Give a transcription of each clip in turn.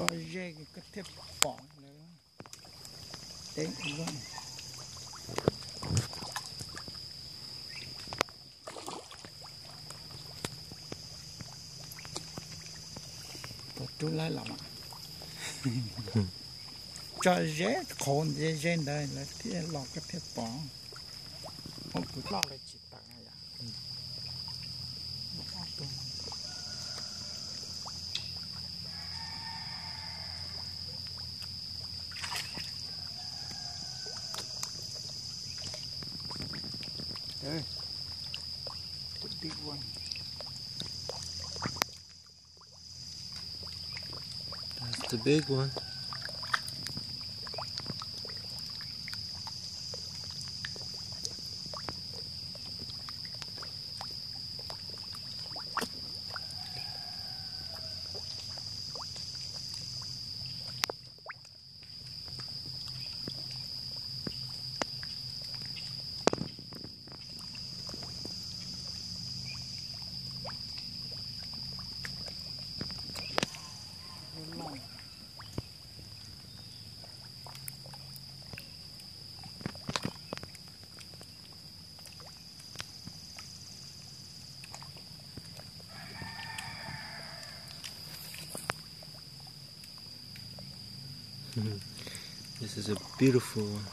Tso ze koj thiaj pom lawv. Teb, tau rub laib los mas. Tso ze qhov ze ze ntawd lawv thiaj los koj thiaj pom. Muab kuv loj lawv tsis tawm na yom. The big one. That's the big one. This is a beautiful one.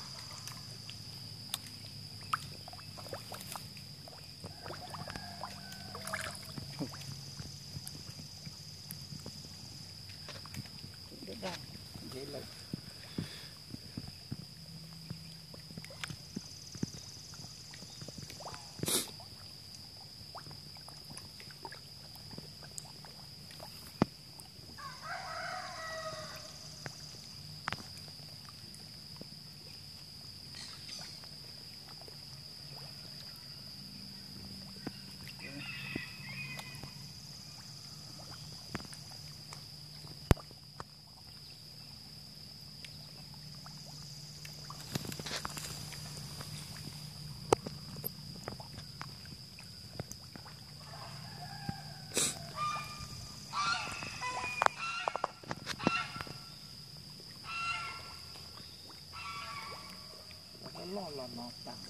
Loj los no tas.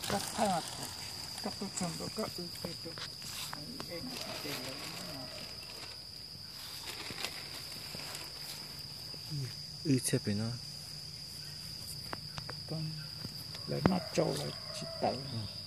Koj thaij mas, koj tub txog ntua koj wb peb rau. Wb txhiaj pem no. Lawv noj tsau lawv tsis tawm.